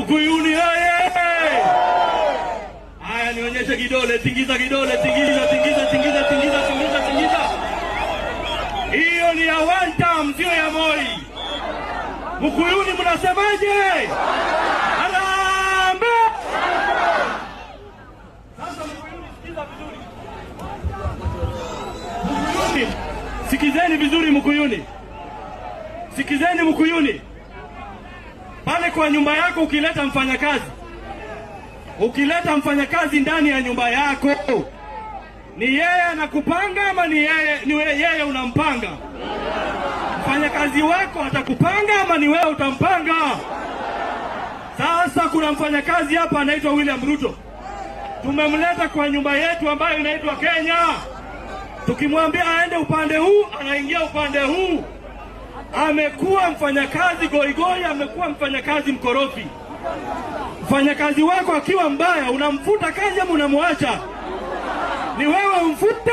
Mkuyuni oye! Haya, nionyeshe kidole, tingiza kidole, tingiza, tingiza, tingiza, tingiza, tingiza, tingiza. Hiyo ni ya one term, sio ya Moi. Mkuyuni mnasemaje? Harambee! Sasa Mkuyuni, sikiza vizuri. Mkuyuni, sikizeni vizuri Mkuyuni, sikizeni Mkuyuni. Pale kwa nyumba yako ukileta mfanyakazi, ukileta mfanyakazi ndani ya nyumba yako, ni yeye anakupanga ama ni yeye, ni yeye unampanga? Mfanyakazi wako atakupanga ama ni wewe utampanga? Sasa kuna mfanyakazi hapa anaitwa William Ruto, tumemleta kwa nyumba yetu ambayo inaitwa Kenya. Tukimwambia aende upande huu, anaingia upande huu. Amekuwa mfanyakazi goigoi, amekuwa mfanyakazi mkorofi. Mfanyakazi wako akiwa mbaya, unamfuta kazi ama unamwacha? Ni wewe umfute